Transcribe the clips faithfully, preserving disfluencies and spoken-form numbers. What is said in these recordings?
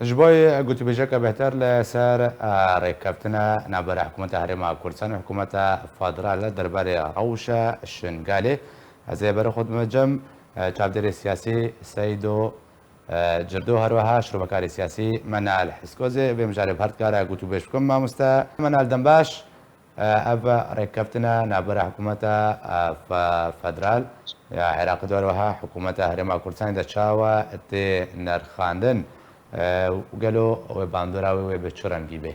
Ji bo gotûbêjeke bêhtir li ser, e, rêkeftina navbera hikûmeta Herêma Kurdistan û hikûmeta federal li derbarê rewşa Şingalê, ez ê berê xwe bime cem, e, çavdêrê siyasî Seydo, e, Cirdo, herweha şirovekarê siyasî Menal Hiskoz ê vê mijarê bi her dikare gotûbêj bikim. Mamoste Menal, dem baş. Ev rêkeftina navbera hikûmeta, e, fe-, federal ya Iraqê de, weha hikûmeta Herêma Kurdistanê de çawa tê nirxandin, e, û gelo wê bandora wê, wê bi çi rengî bê?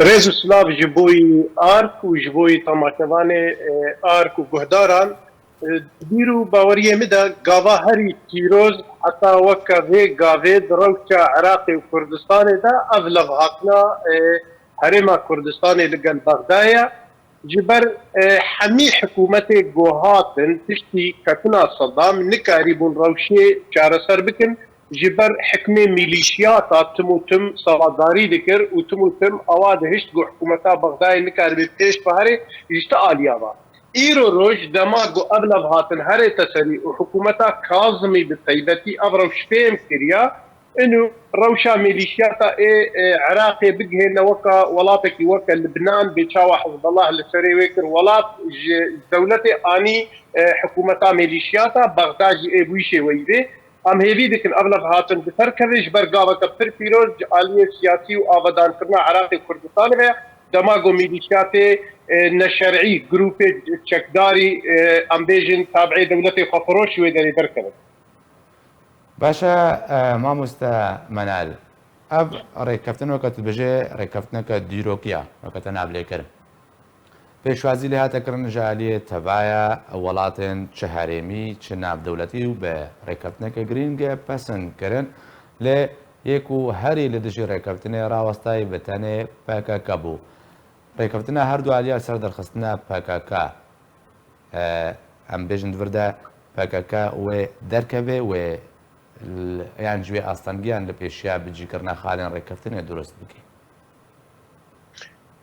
Rêz û silav ji bo yî ark û ji bo yî temaşevanê, e, ark û guhdaran. E, di bîr û baweriyê min de gava herî pîroz heta weke vê gavê di rewşa Iraqê û Kurdistanê de ev levhatina, e, Herêma Kurdistanê li gel Bexdayê ye. Ji ber, e, hemî hikûmetê ku hatin piştî ketina Sedam nikarîbûn rewşê çareser bikin. Ji ber hikmê mîlîşiyata tim û tim savadarî dikir û tim û tim awa dihişt ku hikûmeta Bexdayê nikaribê pêş biherê ji ti aliya ve. Îro roj dema ku ev levhatin herête serî û hikûmeta Kazimî bi taybetî ev rewş fêm kiriya, inu rewşa mîlîşiyata ê, ê Iraqê bigihêne weka welatekî weke Libnan, bê çawa Hizbullah li serê wê kir welat, ji dewletê anî, e, hikûmeta mîlîşiyata, Bexda jî ê bi wî şêweyî bê. Em hêvî dikin ev levhatin bi ser keve ji ber gaveke pir pîroz ji aliyê siyasî û avadankirina Iraqê Kurdistanê ve, dema ku mîlîşiyatê, e, neşerî, grûpê çekdarî, e, em bêjin tabiê dewletê xwefiroş ji wê derê derkevin. Baş e, e, mamoste Menal, ev rêkeftin weke tu dibêjê rêkeftineke dîrokî ye, weke te navlêkir. Pêşwazî lê hate kirin ji aliyê tevaya welatên çi herêmî, çi navdewletî û bi rêkeftineke girîng pesend kirin. Lê yê ku herî li dijî rêkeftinê rawestayî bi tenê P K K bû. Rêkeftina her du aliya li ser derxistina P K K, e, em bêjin di vir de P K K wê derkeve, wê l-, yan ji wê astengiyan li pêşiya bicîkirina xalên rêkeftinê durust bike.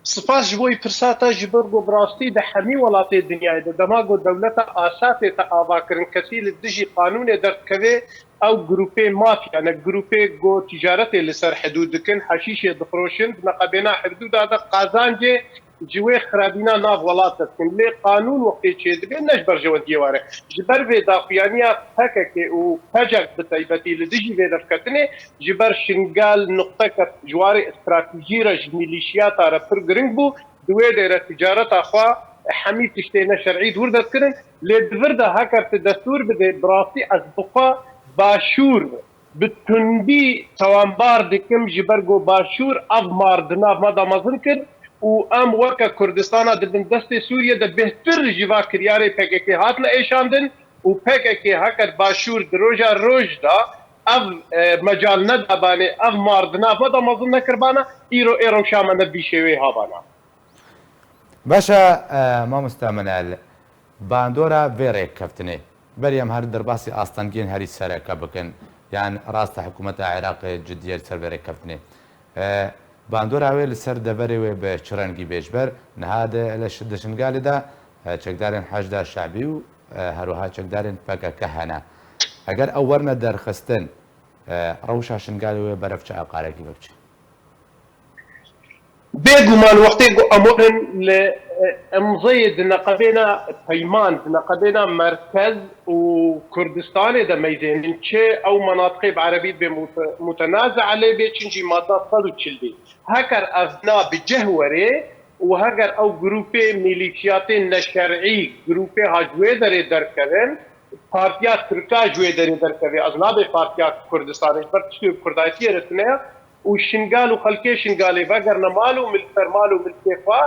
Spas ji bo wî pirsa te, ji ber ku bi rastî di hemî welatê dinyayê de dema ku dewleta Asatê te avakirin, kesî li dijî qanûnê derdikeve, ew grûpê mafya ne, grûpê ku ticaretê li ser hidûd dikin, heşîşê difroşin, di neqebêna hidûda de qazancê ji wê xirabîna nav welat de dikin. Lê qanûn wextê çêdibe ne ji berjewendiyê ware. Ji ber vê daxuyaniya P K K û P C K bi taybetî li dijî vê derketinê, ji ber Şingal nuqteke ji warê stratejî re ji mîlîşiyata re pir giring bû. Di wê dêre ticareta xwe hemî tiştê neşerî di wir de dikirin. Lê di vir de heger tu destûr bidê, bi rastî ez bi xwe başûr bi tundî tawanbar dikim, ji ber ku başûr ev mar di nav me de mezin kir û em weke Kurdistana di bin destê Sûriye de bêhtir ji va kiryarê P K K hatine êşandin û P K K heger başûr di roja roj de ev, e, mecal nedabanê, ev mar di nav me de mezin nekirbana, îro ê rewşa me ne bi vî şêweyê habana. Baş e, e, mamoste Menel, bandora vê rêkeftinê. Berî em her derbasî astengiyên herî sereke bikin. Yan rast e hikûmeta Iraqê cidiyê li ser vê rêkeftinê. E, bandora wê li ser deverê wê bi çi rengî bê? Ji ber niha de li Şi-, di Şingalê de, e, çekdarên Heşda Şe'bî û, e, herwiha çekdarên P K K hene. Eger ew werine derxistin, e, rewşa Şingalê wê berev çi eqarekî ve biçe? Bêguman wextê ku em werin li, e, imzeyê di neqebêna peyman, di neqebêna merkez û Kurdistanê de meyzênin, çi ew menatiqê bi erebî dibê mute-, mutenaze lê bê, çin jî madda sed û çil bê. Heger ev na bi cih were û heger ew grûpê mîlîşiyatên neşerî, grûpê ha ji wê derê derkevin, partiya Tirka ji wê derê derkeve, ez nabê partiya Kurdistanê, ji ber tiştê bi Kurdayetiyê re tune ye û Şingal û xelkê Şingalê vegerine mal û milk, ser mal û milkê xwe,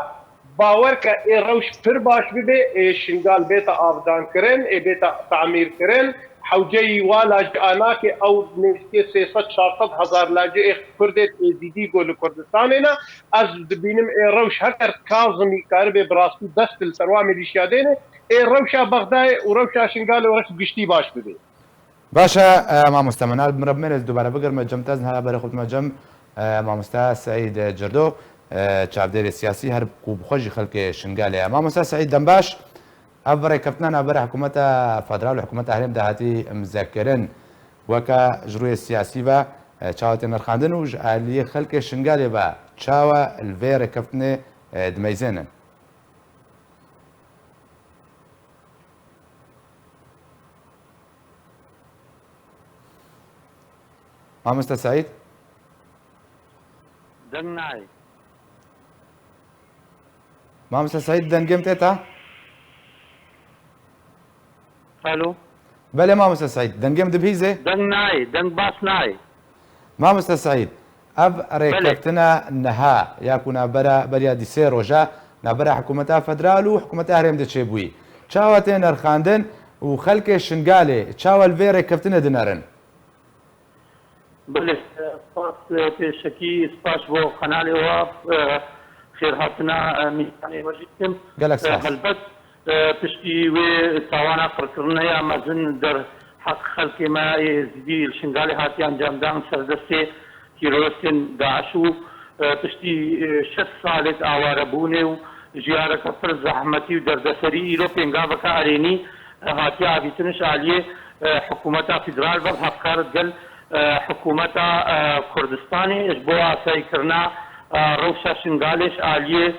bawer ke ê rewş pir baş bibe, ê Şingal bête avdankirin, ê bête tamîrkirin. Hewceyî wa lajî anakê ew nêzîkê sê sed çar sed hezar lajê ê Kurdê Êzîdî ku li Kurdistanê ne. Ez dibînim ê rewş heger Kazimî karibe bi rastî dest li ser wa milîşya dêne, ê rewşa Bexdayê û rewşa Şingalê û rewş giştî baş bibe. Baş e, e, mamoste Menal, min re bimêne ez dubare bigirme cem te, ez niha berê xwe bidime cem, e, mamoste Seîd Cirdo, e, çavdêrê siyasî, her ku bi xwe jî xelkê Şingalê ye. Mamoste Seîd, dem baş. Ev rêkeftina navbera hikûmeta federal û hikûmeta herêm de hatî imzekirin. Weke ji rûyê siyasî ve, e, çawa tê nirxandin û ji aliyê xelkê Şingalê ve çawa li vê rêkeftinê, e, dimeyzênin? Mamoste Seîd? Deng nayê. Mamoste Seîd, dengê min tê te? Alo. Belê, Mamoste Seîd, dengê min dibihîzê? Deng nayê, deng baş nayê. Mamoste Seîd, ev Belê. rêkeftina niha ya ku navbera beriya dî sê roja navbera hikûmeta federal û hikûmeta herêm de çêbûyî, çawa tê nirxandin û xelkê Şingalê çawa li vê rêkeftinê dinerin? Belê, spas, pêşekî spas bo kanalê we, xêrhatina, e, mîvanê we jî dikim. Gelek E, spas. Helbet, e, piştî wê tawana qirkirinê ya mezin derheq xelkê me yê Êzidî li Şingalê hatiye encamdan ser destê teroristên DAIŞ û, e, piştî, e, şeş salê di awarebûnê û jiyareke pir zehmetî û derdeserî îro pêngaveke erênî, e, hatiye avîtin ji aliyê, e, hikûmeta federal ve bi hevkar digel, e, hikûmeta, e, Kurdistanê ji bo asayîkirina, e, rewşa Şingalê ji aliyê,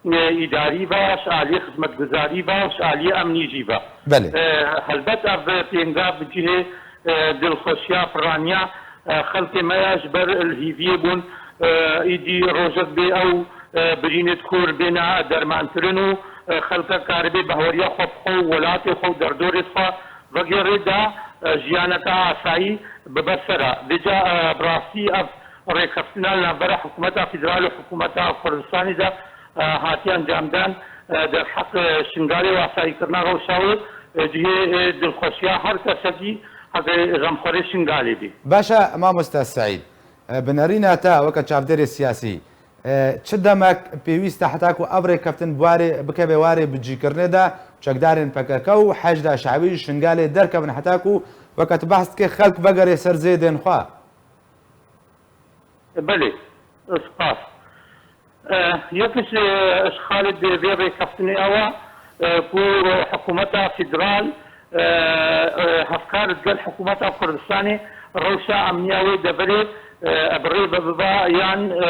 e, îdarî ve, ji aliyê xizmetguzarî ve, ji aliyê emnî jî ve. Belê. E, helbet ev pêngav bi cihê, e, dilxweşiya piraniya, e, xelkê me ya ji ber li hîviyê bûn, e, îdî rojek bê ew, e, birînê di kûr bêne dermankirin û, e, xelkek karibe bahweriya xwe bi xwe û welatê xwe û derdorê xwe vegere da, e, jiyaneke asayî bibe ser e. Vêca, e, bi rastî ev rêkeftina li navbera hikûmeta federal û hikûmeta Kurdistanê de, e, hatiye encamdan, e, derheq, e, Şingalê û asayîkirina rewşa wê, e, cihê, e, dilxweşiya her kesekî heke xemxwerê Şingalê bî. Baş e, Mamoste Seîd. E, bi nerîna te weke çavdêrê siyasî, e, çi demek pêwîst e heta ku ev rêkeftin bi warê, bikeve warê bicîkirinê de, çekdarên P K K û Heşda Şebî ji Şingalê derkevin heta ku, weke tu behs dikê, xelk vegere ser zêdên xwe? Belê, spas. E, yek ji, e, ji xalê vê rêkeftinê ew e, e, ku hikûmeta federal, e, e, hevkar digel hikûmeta Kurdistanê rewşa emniya wê deverê, e, bi rê ve biba yan, e,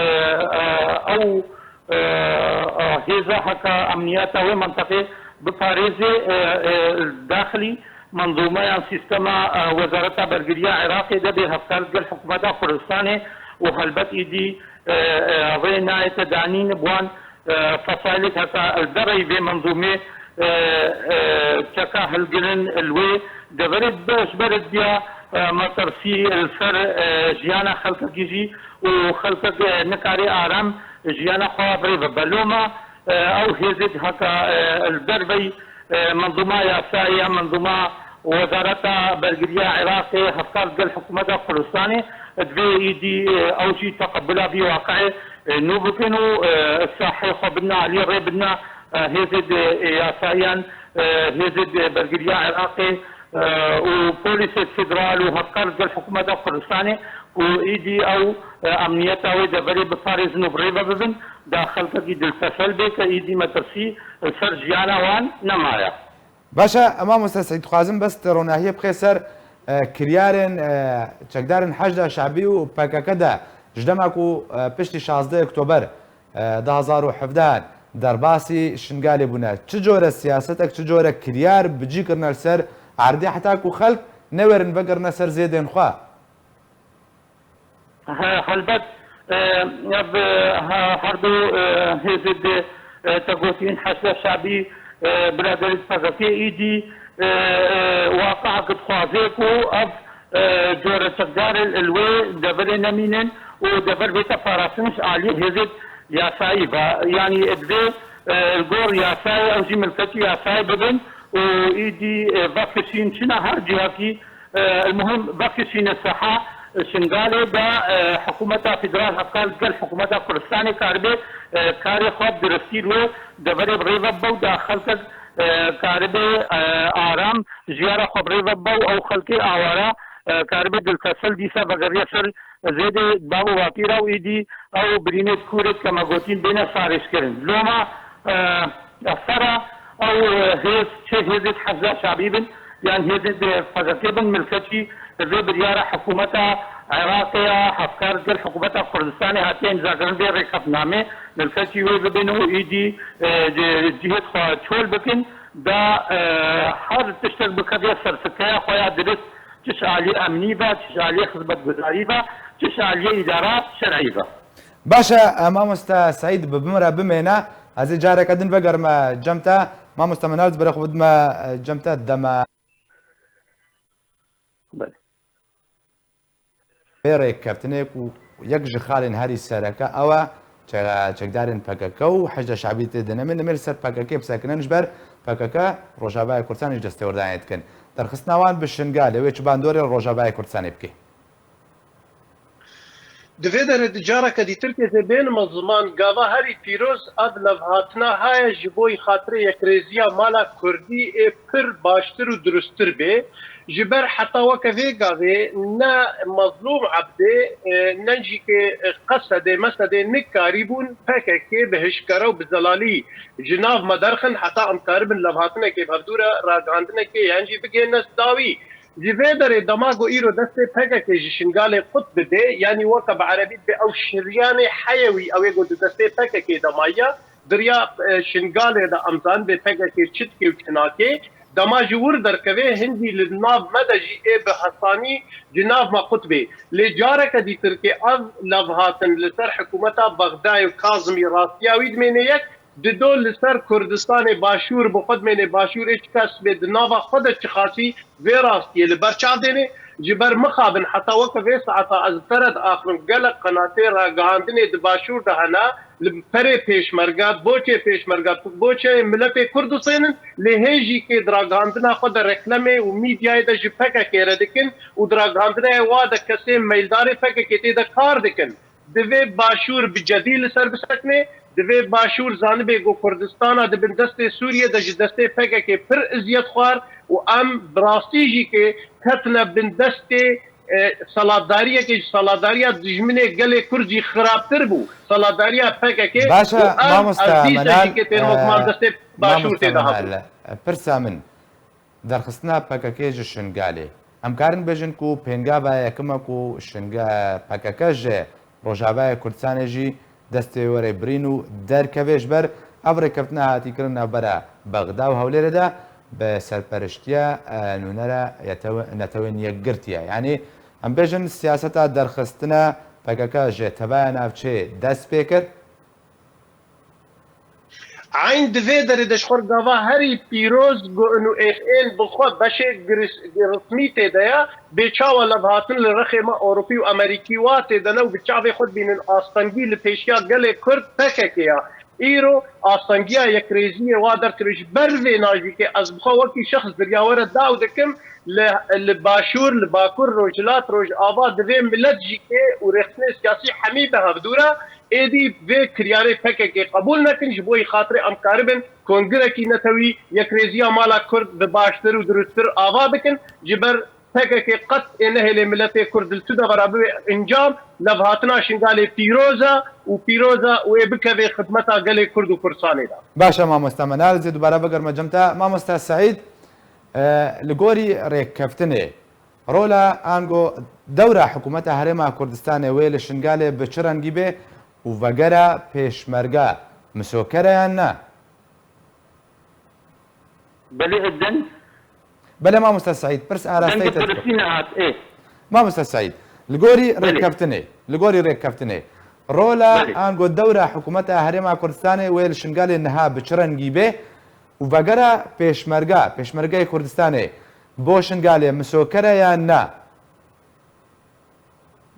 e, ew, e, e, hêza heke emniyeta wê menteqê biparêzê, e, e, daxilî menzûmeyan sîstema, e, Wezareta Bergiriya Iraqê de bê hevkar digel hikûmeta Kurdistanê û helbet îdî, e, e, rê nayête danîn bi wan, e, fesailek heta li derê vê menzûmê, e, e, çeka hilgirin li wê deverê be ji ber diya, e, metirsî li ser, e, jiyana xelkekî jî û xelkek, e, nikarê aram jiyana xwe bi rê ve beloma, e, ew hêzê heta, e, li dervey, e, menzûma yasayê ya menzûma Wezareta Bergiriya Iraqê hevkar digel hikûmeta Kurdistanê, divê êdî, e, ew jî teqebula vî waqiê, e, nû bikin û, e, sahê xwe bidine alî rê bidine, e, hêzê de, e, yasayiyan, e, hêzê de bergiriya Iraqê, e, û polîsê federal û hevkar digel hikûmeta Kurdistanê ku êdî ew, e, emniyeta wê deverê biparêzin û bi rê ve bibin, da xelkekî diltesel bê ke êdî metirsî li ser jiyana wan nemaye. Baş e, Mamoste Seîd, dixwazim bes te ronahiyê bixê ser, e, kiryarên, e, çekdarên Heşda Şebî û P K K de ji dema ku, e, piştî şazdeh Oktober, e, du hazar û hevdeh derbasî Şingalê bûne. Çi cure siyasetek, çi cure kiryar bi cî kirine li ser erdê heta ku xelk newêrin vegerine ser zêdên xwe? He, helbet, e, ev, e, he-, her du, e, hêzê de, e, te gotîn Heşda Şebî, e, biraderê P K K êdî, e, e, waqiek dixwaze ku ev, e, cure çekdarê li wê deverê nemînin û dever bête parastin ji aliyê hêzê yasayî ve. Yanî divê, e, li gor yasayê ew jî milketî yasayê bibin û êdî, e, vekişîn çina her cihekî, e, el muhim vekişîne seha Şingalê de, e, hikûmeta federal hevkar digel hikûmeta Kurdistanê karibe, e, karê xwe bi diristî li wê deverê bi rê ve bibe û da xelkek, e, karibe, e, aram jiyara xwe bi rê ve bibe û ew xelkê awara, e, karibe diltesel dîsa vegeriya ser zêdê bav û bapîra û êdî ew birînê di kûrê dike me gotîn bêne sarêjkirin. Loma, e, Sera ew, e, hêz, çi hêzê di Hezda Şabî bin, yan hêzê di P K K bin, milketî, Divê biryara hikûmeta Iraqê ya hevkar digel hikûmeta Kurdistanê hatiye îmzakirin vê rêkeftinamê, milketî wê bibin û êdî, e, di cihêt xwe çol bikin, da, e, her tiştek bikeve serfikeya xwe ya dirist, çi ji aliyê emnî ve, çi ji aliyê xizmetguzarî ve, çi ji aliyê îdara şer'î ve. Baş e, e, mamoste Seîd, bi min re bimêne. Ez ê careke din vegerime cem te. Mamoste Menal, ez berê xwe bidime, e, cem te dema. Belê. Vê rêkeftinê ku yek ji xalên herî sereke ew e, çe-, çekdarên P K K û Hişda Şabî tê de nemê, nemê li ser P K K bisekinin, ji ber P K K Rojavayê Kurdistanê ji destê werdanê dikin. Derxistina wan bi Şingalê wê çi bandorê li Rojavayê Kurdistanê bike? Di vê derê di careke dîtir kê zê bênime ziman, gava herî pîroz ev levhatina heye ji bo yî xatirê yekrêziya mala kurdî ê pir baştir û dirusttir bê. Ji ber heta weke vê gavê ne Mezlûm Ebdê, e, ne jî kê, e, Qesedê, Mesedê nikarîbûn P K K bi hişkare û bi zelalî ji nav me derxin, heta em karibin levhatinekê bi hevdû re ragihandinekê yan jî bigihîne dawî. Ji vê derê dema ku îro destê P K K ji Şingalê qut bibê, yanî weke bi erebî dibê ew şiryanê heyewî, ew ê ku di destê P K K de maye, di riya, e, Şingalê de em zanibê P K K çi dike û çi nake, dema ji wir derkeve, hindî li nav me de jî ê bi hesanî ji nav me qut bê. Lê careke dîtir kê ev levhatin li ser hikûmeta Bexdayê û Kazimî rastiya wî dimêne yek, dido li ser Kurdistanê Başûr bi xwe dimêne Başûrê çi kes bê di nava xwe de çi xasî vê rastiyê li ber çav dêne. Ji ber mixabin heta weke vê saeta ez bi te re diaxivim gelek qenatê ragihandinê di Başûr de hene, li perê pêşmerge, boçê pêşmerge, boçeyê miletê Kurd disênin, lê hê jî kê di ragihandina xwe de reklemê û mîdyayê de ji P K K re dikin û di ragihandinaya wa de kesê meyildarê P K K tê de kar dikin. Divê Başûr bi cedî li ser bisekine, divê Başûr zanibê ku Kurdistana di bin destê Sûriyê de ji destê P K K pir eziyet xwar û em bi rastî jî kê ketine bin destê, e, selatdariyekê ji selatdariya dijminê gelê Kurd jî xirabtir bû. Selatdariya P K K Baş e, û em mamoste ez dîsa Menal, jî kê tên e, hokman destê Başûr mamoste tê de Menal, hatibû. e, pirsa min, derxistina P K K ji Şingalê. Em karin bêjin ku pêngava yekim e ku Şinga-, P K K ji Rojavayê Kurdistanê jî destê were birîn û derkeve ji ber ev rêkeftina hatî kirin navbera Bexda û Hewlêrê de bi serperiştiya, e, nûnera yetew-, Netewên Yekgirtiye. Yanî em bêjin siyaseta derxistina P K K ji tevaya navçeyê dest pê kir. Eyn di vê derê de ji xwe re gava herî pîroz got û êx ên bi xwe beşê giris-, rismî tê de ye, bê çawa levhatin li rexê me Ewropî û Amerîkî wa tê de ne û bi çavê xwe dibînin astengî li pêşiya gelê Kurd P K K ya. Îro astengiya yekrêziyê wa derkirî ji ber vê najîkê ez bi xwe wekî şexs dirya we re daw dikim, li, li Başûr, li Bakur, Rojhilat, Rojava divê milet jî kê û rêxistinê siyasî hemî bi hevdû re êdî vê kiryarê P K K qebûl nekin, ji bo yî xatirê em karibin kongirekî netewî yekrêziya mala Kurd bi baştir û dirusttir ava bikin, ji ber P K K qet ê nehêlê miletê Kurd li tu devera bibe encam, levhatina Şingalê pîroz e û pîroz e û ê bikeve xidmeta gelê Kurd û Kurdistanê de. Baş e mamoste Menal, ez ê dubare bigerime cem te. Mamoste Seîd, e, li gorî rêkeftinê, rola ango dewra hikûmeta Herêma Kurdistanê wê li Şingalê bi çi rengî bê û vegera pêşmerga misoker e yan na? Belê, din. Belê, mamoste Seîd, pirs arasteyî te dikim. Dengê pirsî nehat, ê. Mamoste Seîd, li gorî Belê. rêkeftinê, li gorî rêkeftinê, rola Belê. ango dewra hikûmeta Herêma Kurdistanê wê li Şingalê niha bi çi rengî bê û vegera pêşmerga, pêşmergeyê Kurdistanê bo Şingalê misoker e yan na?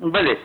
Belê.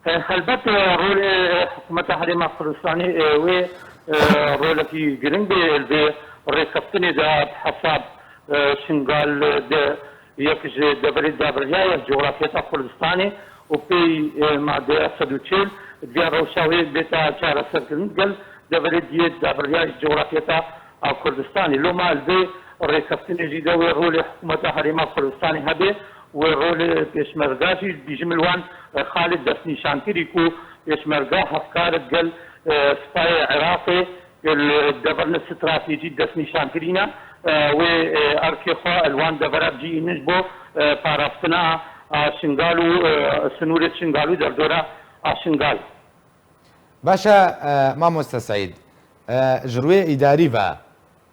E, helbet, e, rolê, e, hikûmeta Herêma Kurdistanê, e, wê, e, rolekî giring bê li vê rêkeftinê de, bi hesab, e, Şingal de yek ji deverê dabiryaya cografyeta Kurdistanê û pey, e, madeya sed û çil, divê rewşa wê bêta çareserkirin, gel deverê diyê dabiryaya cografyeta a Kurdistanê. Loma li vê rêkeftinê jî de wê rolê hikûmeta Herêma Kurdistanê hebe, wê rolê pêşmerga jî dibêjim li wan, e, xalê destnîşankirî ku pêşmerga hevkar gel, e, sipayê Iraqê, e, li deverine stratejî destnîşankirî ne, e, wê, e, erkê xwe li wan devera bicihînin ji bo e, parastina a Şingal û, e, sinûrê Şingal û derdora a Şingal. Baş e, e, mamoste Seîd, e, ji rûyê îdarî ve,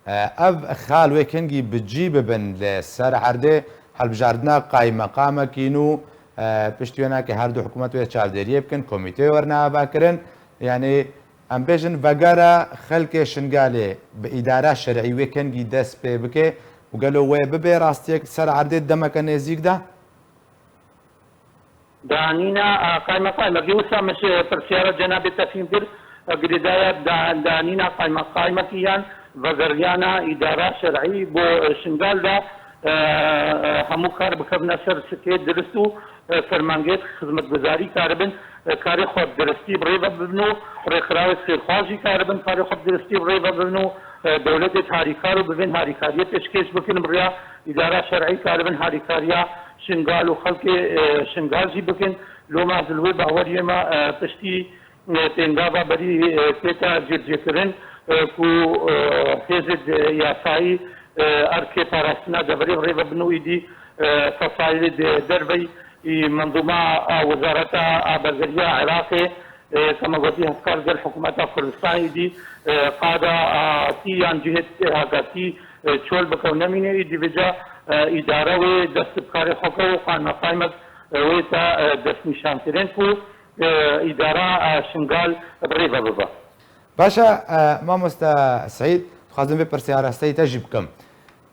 e, ev xal wê kengî bi cî bibin li ser erdê, hilbijardina qaymeqamekî nû, e, piştî wê nake her du hikûmet wê çavdêriyê bikin, komîteyê werne avakirin. Yanî, em bêjin, vegera xelkê Şingalê bi îdara şerî wê kengî dest pê bike û gelo wê bibe rastiyek ser erdê demeke nêzîk de? Danîna, a, qaymeqamekî, wisa min ji pirsyara cenabê te fîm kir, a, girêdaya da-, danîna qaymeqamekî yan vegeriyana îdara şerî bo, e, Şingal de, e, e, hemû kar bikevine ser sikê dirist û, e, fermangê xizmetguzarî karibin, e, karê xwe bi diristî bi rê ve bibin û rêxirawê xêrxwaz jî karibin karê xwe bi diristî bi rê ve bibin û, e, dewletê harîkar û bi vên harîkariyê pêşkêş bikin bi rêya îdara şerî karibin harîkariya Şingal û xelkê, e, Şingal jî bikin. Loma ez li wê baweriyê me, e, piştî, e, pêngava berî, e, tête cîrcêkirin, e, ku, e, hêzê de yasayî, e, erkê parastina deverê bi rê ve bin û îdî, e, fesaîlê de derveyî mendûma a Wezareta Abezeriya Iraqê, e, kema gotî hevkar gel hikûmeta Kurdistanê îdî, e, qada a tî yan cihê têhaka tî, e, çol bike û nemîne, îdî vêca, e, îdare wê dest bi karê xwe ke û qaymeqamek, e, wê te, e, destnîşankirin ku, e, îdara, e, Şingal bi rê ve bibe. Baş e, e, mamoste Seîd, dixwazim vê pirsyara rasteyî te jî bikim.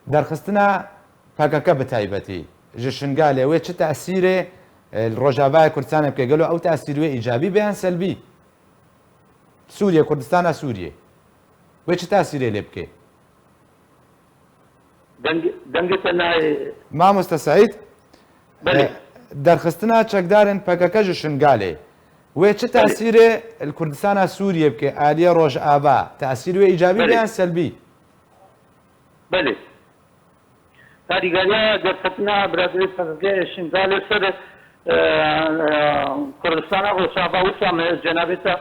Derxistina P K K bi taybetî ji Şingalê wê çi tesîrê, e, li Rojavayê Kurdistanê bike? Gelo ew tesîr wê îcabî be yan selbî? Sûriye, Kurdistana Sûriyê. Wê çi tesîrê lê bike? Deng-, dengê te nayê. Mamoste Seîd, Belê. e, derxistina çekdarên P K K ji Şingalê wê çi Belê. tesîrê li Kurdistana Sûriyê bike, aliyê Rojava? Tesîr wê îcabî be Belê. yan selbî? Belê. Karîgeriya derketina biraderê P K K Şingalê ser, e, e, Kurdistana Rojava wisa me cenabê te,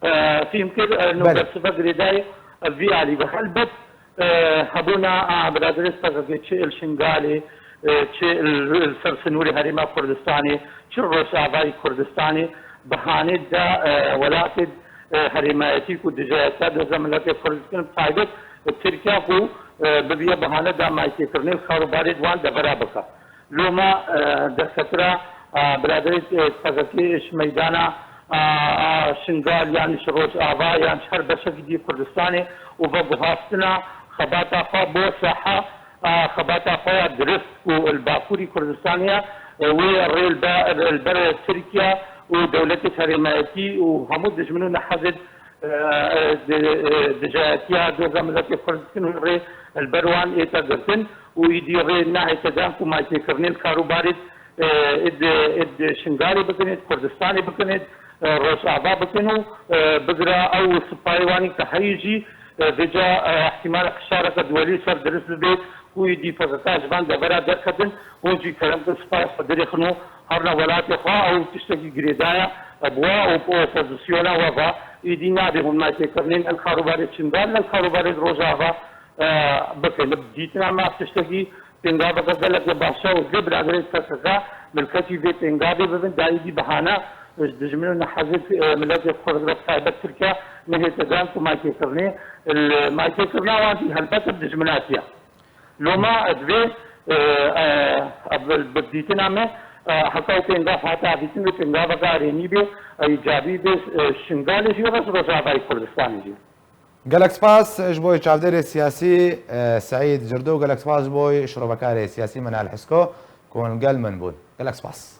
e, fîm kir, e, Belê. nû bersiva girêdayî, e, vî alî ve. Helbet, e, hebûna, a, biraderê P K K çi li Şingalê, e, çi li, li ser sinûrê Herêma Kurdistanê, çi Rojavayî Kurdistanê, bi hanê de, e, welatê, e, herêmayetî ku dijayetiya doza miletê Kurd dikin, bi taybet, e, Tirkiye ku, e, bibiye bahane da maytêkirinê li karûbarê di wan devera bike. Loma, e, derketina, e, biraderê, e, P K K ji meydana, e, e, Şingal yan ji Rojava yan ji her beşekî dî Kurdistanê û veguhastina xebata xwe bo saha, e, xebata xwe ya dirist ku li Bakurî Kurdistanê ye, e, wê rê li be-, li ber Tirkiye û dewletê herêmayetî û hemû dijmin û nehezên, e, e, di-, e, dijayetiya doza miletê Kurd dikin û rê li ber wan ête girtin û îdî rê nahête dan ku maytêkirinê li karûbarê, e, id, id Şingalê bikin, id Kurdistanê bikin, id, e, Rojava bikin û, e, bigira ew sipayê wanî ke heyî jî, e, vêca, e, ihtimal qişareke duwelî ser dirist bibe ku îdî P K K ji van devera derketin, hûn jî kerem kin sipayê xwe dirêxin û herine welatê xwe, ew tiştekî girêdayî ye, e, bi we û bi opozisyona we ve, îdî nabê hûn maytêkirinên ne li karûbarê Şingal, ne li karûbarê Rojava, e, bikin. Bi dîtina me ev tiştekî pêngaveke gelekê baş e û divê biraderên P K K milketî vê pêngavê bibin, da îdî bahane ji dijmin û nehezên, e, miletê Kurd ve, bi taybet Tirkiye, nehête dan ku maytêkirinê, li maytêkirina wan jî helbet bi dijminatiye. Loma divê, e, e, bi, bi dîtina me, e, heta û pêngav hate avîtin, wê pêngaveke erênî bê, e, îcabî bê, e, Şingalê jî, roj Rojavayê Kurdistanê jî. Gelek spas ji bo çavdêrê siyasî, e, Seîd Cirdo, gelek spas ji bo şirovekarê siyasî Minal Hisko, ku hûn li gel min bûn. Gelek spas.